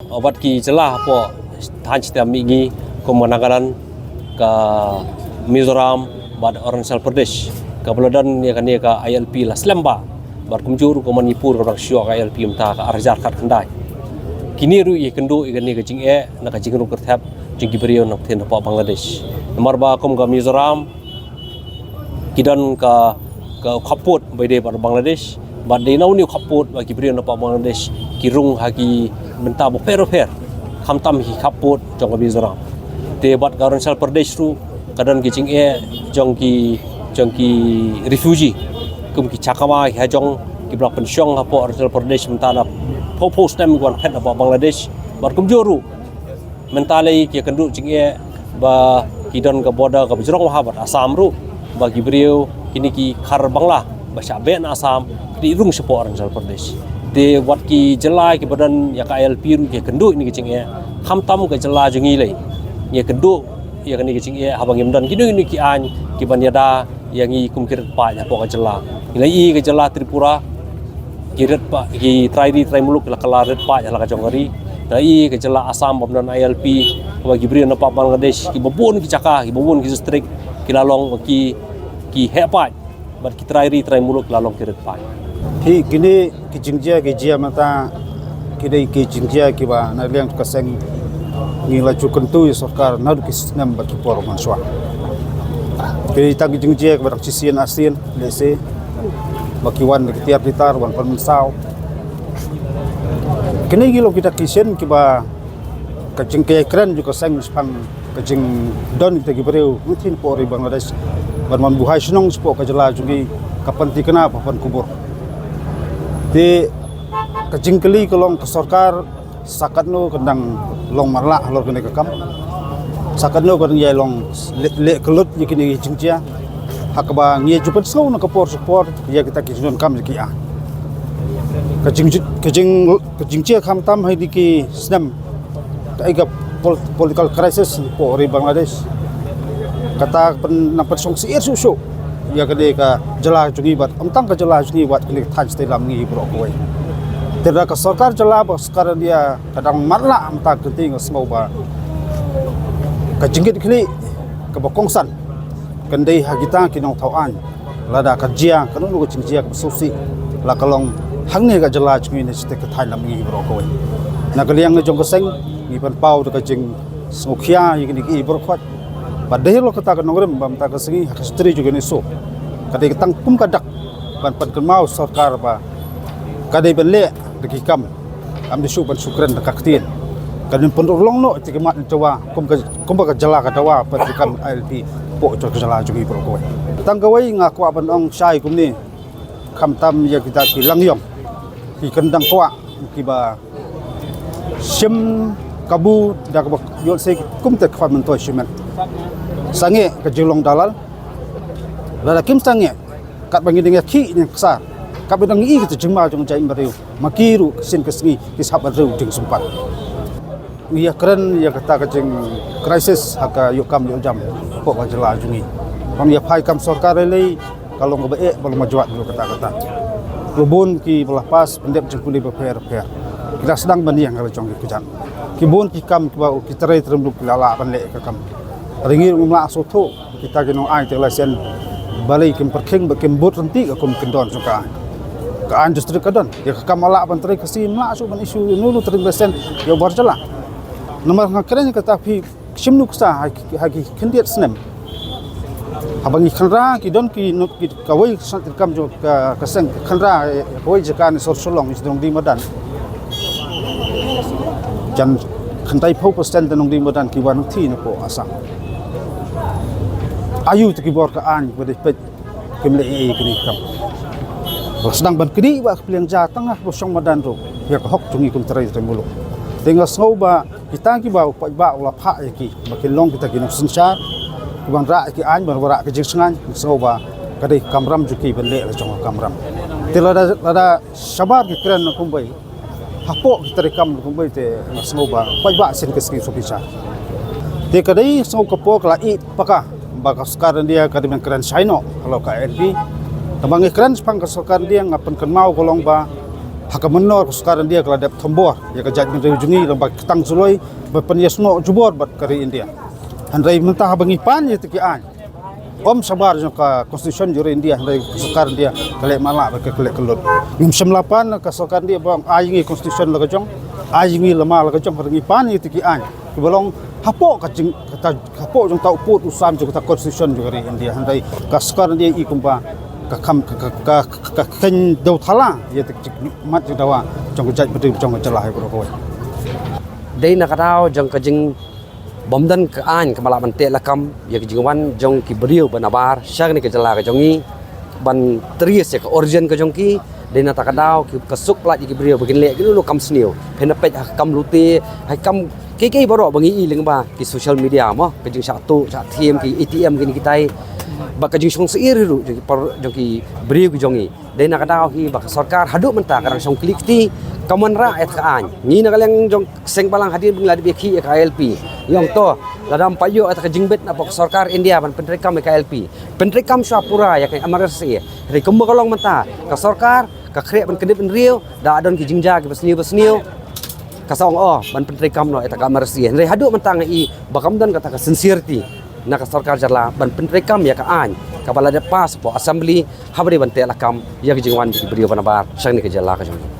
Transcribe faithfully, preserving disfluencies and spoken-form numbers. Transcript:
Wat ki jylla hapoh thaiñ shitom mihngi kum ka Nagaland, ka Mizoram bad Arunachal Pradesh, kaba la don ïa kane ka I L P la slem bha. Bad kumjuh ruh ka Manipur kaba dang shu ïoh ka I L P mynta ka ar hajar khatkhyndai. Kine ruh ki kynduh ïa kane ka jingeh na ka jingrung kyrthep jong ki briew na ka ktien hapoh Bangladesh. Namar ba kum ka Mizoram ki don ka, ka khappud ba ïadei bad Bangladesh, bad dei na une u khappud ba ki briew na poh Bangladesh ki rung ha ki bynta bapher bapher, khamtam ki khappud jong ka Mizoram. Te bad ka Arunachal Pradesh ruh ka don ki jingeh jong ki, jong ki refugee, kum ki Chakma, ki Hajong, kiba la pynshong hapoh Arunachal Pradesh mynta na phew phew snem ki wan phet na poh Bangladesh. Bad kumjuh ruh mynta lei ki kynduh jingeh ba ki don ka border kaba jrong bha bad Assam ruh, ba ki briew kine ki khar Bangla ba shah beh na Assam ki rung shapoh Arunachal Pradesh. Te wat ki jylla kiba don ïa ka I L P ruh ki kynduh ïa kine ki jingeh, khamtam ka jylla jong ngi lei. Ngi kynduh ïa kine ki jingeh haba ngim don kino kino ki aiñ kiban ïada ïa ngi kum ki riewpaid hapoh ka jylla. Ngi la ïohi ka jylla Tripura, ki riewpaid, ki trai ri trai muluk ki la kylla riewpaid ha la ka jong ka ri. Ngi la ïohi ka jylla Assam bym don I L P, kaba ki briew na poh Bangladesh, kiba bun ki jaka, kiba bun ki district ki la long ki, ki heh paid, bad ki trai ri trai muluk ki la long ki riewpaid. Hi, kine ki jingjia ki jia mynta, ki dei ki jingjia kiba na liang ka seng ngi la ju kyntu ïa sorkar naduh ki snem bad ki por mynshuwa. Ki dei tang ki jingjia kiba dang shisien asien, lehse ba ki wan da ki tiar ki tar, wan pan mynsaw. Kine ki long kita ki sien kiba ka jingkren jong ka seng shaphang ka jingdon kita ki briew ngi thin poh ri Bangladesh ban wan buhai shnong shapoh ka jylla jong ngi ka pynthikna ba pynkhubor. Te ka jingkylli ka long ka sorkar sa katno ka dang long marlah halor kane ka kam. Sa katno ka dang ïai long leh, leh kyllut ïa kine ki jingjia. Ha kaba ngi ju pynsngew na ka por sha ka por ïa kita ki jingdonkam ïa ki, ah, ka jing, ka jing, ka jingjia khamtam ha kine ki snem. Ka, ka pol-, political crisis poh ri Bangladesh. Kata pyn, nang pynshong syier shuh shuh ïa kane ka jylla jong ngi bad ym tang ka jylla jong ngi, wat kane ka thaiñ shatei lam ngi baroh kawei. Te lada ka sorkar jylla bad sorkar India ka dang marlah mynta ka kynti, nga sngew ba ka jingkitkhlieh kaba kongsan kan dei ha kita ki nongthaw aiñ. Lada ka jia kano kano ka jingjia kaba sngewsih, la ka long hangne ka jylla jong ngi ne shatei ka thaiñ lam ngi baroh kawei. Na ka liang jong ka seng ngi pynpaw da ka jingsngewkhia ïa kine kiei baroh khoit. Bad dei halor kata ka nongrim ba mynta ka sngi ha ka shatri jong ka NESO ka dei ka tang kum ka dak ban pynkynmaw sorkar ba ka dei ban leh da ki kam, kam dei shuh ban shu kren da ka ktien. Kan pynurlong noh ïa ki mat dawa kum ka, kumba ka jylla ka dawa bad ki kam I L P poh jong ka jylla jong ngi baroh kawei. Tang kawei nga kwah ban ong shai kumne, khamtam ïa kita ki langïong, ki kyndang kwah kiba shim kabu da kaba ïoh sei kumta ki khwan myntoi shimet. Sangeh ka jinglong dalal. Lada kim sangeh, katba ngi dang ïakhih ïa ka sar, katba dang ïohi kita jingma jong ka jaitbynriew, ma ki ruh ka sien ka sngi ki sngap ban riew jingsympat. Ngi ïakren ïa kata ka jing crisis ha ka ïoh kam ïoh jam hapoh ka jylla jong ngi. Ban ïa phai kam sorkar lei lei ka long kaba eh, ba long ba jwat ruh kata kata. Ki bun kiba la pass pyndep jingpule bapher bapher, ki la sdang ban ïeng ha la jong ki kjat. Ki bun ki kam kiba u ki trai trai muluk ki la lah ban leh ka kam. Hynrei ngi ruh ngim lah sngewthuh kita ki nongai te ka laisen, balei kim pyrkhing ba kim bud ryntih ka kum kyndon jong ka aiñ. Ka aiñ district ka don, ïa ka kam ba lah ban trei ka sngi, ym lah shuh ban issue ïa uno uno u trai laisen ïa u bar jylla. Namar nga kren kata phi shim nuksa ha ki, ha ki khyndiat snem. Haba ngi khynra ki don ki nuk ki kawei ka seng treikam jong ka, ka seng khynra, eh, kawei jaka ne sor Shillong, ngi sdang di madan. Jan khyndai phew percent te nongdie madan ki wan nongthie napoh Assam. Aïu te ki bor ka aiñ ba dei peit kim leh ei ei kine ki kam. Ba sdang ban knieh ba ka pliang ja tang ha ba shong madan ruh ïa ka hok jong ngi kum trai trai muluk. Te nga sngew ba kita kiba u paidbah u la phah ïa ki ba kin long kita ki nongsynshar kiban rah ïa ki aiñ, ban wanrah ka jingsngaiñ, nga sngew ba ka dei ka kamram jong ki ban leh la jong ka kamram. Te lada, lada shabar ki kren na kumwei, hapoh ki treikam kumwei te nga sngew ba paidbah sien ka sngi shu bichar. Te ka dei sngew ka por ka la ïeh paka ba ka sorkar India ka dei ban kren shai noh halor ka I L P. Tangba ngi kren shaphang ka sorkar India, nga pynkynmaw ka long ba Ha ka mynnor ka sorkar India ka la dep thombor ïa ka jaitbynriew jong ngi lyngba ki tang suloi ba pynïasnoh jubor bad ka ri India. Hynrei mynta haba ngi pan ïa kito ki aiñ, ym shabar jong ka constitution jong ka ri India, hynrei ka sorkar India ka leh matlah bad ka leh kyllut. Ngim shym la pan ka sorkar India ba ai ngi constitution la ka jong, ai ngi lama la ka jong, hynrei ngi pan ïa kito ki aiñ kiba long hapoh ka jing, ka, hapoh jong uta u pud u sam jong uta constitution jong ka ri India, hynrei ka sorkar India i kumba ka kam ka, ka, ka, ka, ka khein dewthala ïa kito ki jingmat jingdawa jong ka jaitbynriew jong ka jylla hi baroh kawei. Dei na ka daw jong ka jingbym don ka aiñ kaba lah ban teh lakam ïa ka jingwan jong ki briew ba nabar sha kane ka jylla ka jong ngi, ban trace ïa ka origin ka jong ki. Dei na kata ka daw ki, ka suk palat ïa ki briew ba kin leh kino kino kam sniew. Phin ïa peit ha ka kam lute, ha ka kam kiei kiei baroh ba ngi i lyngba ki social media mo, ka jingshah tuh shah thiem, ki A T M kine kitai. Bad ka jingshong syier ruh jong ki par, jong ki briew ki jong ngi. Dei na ka daw hi ba ka sorkar haduh mynta ka dang shong kli kti, kam wanrah ïa kata ka aiñ. Ngi na ka liang jong ka seng balang hadien ba ngi la dep ïakhih ïa ka I L P, ngi ong to, lada ym pat ïoh ïa kata ka jingbit na ka sorkar India ban pyntreikam ïa ka I L P, pyntreikam shuwa pura ïa ka M R S A. Hynrei kumba ka long mynta, ka sorkar ka khreh ban kyndit bynriew, da don ki jingjia kiba sniew ba sniew, ka sa ong oh ban pyntreikam noh ïa kata ka M R S A. Hynrei haduh mynta nga i ba kam don kata ka sincerity na ka sorkar jylla ban pyntreikam ïa ka aiñ kaba la dep pass hapoh Assembly, haba dei ban teh lakam ïa ka jingwan jong ki briew ba nabar sha kane ka jylla ka jong ngi.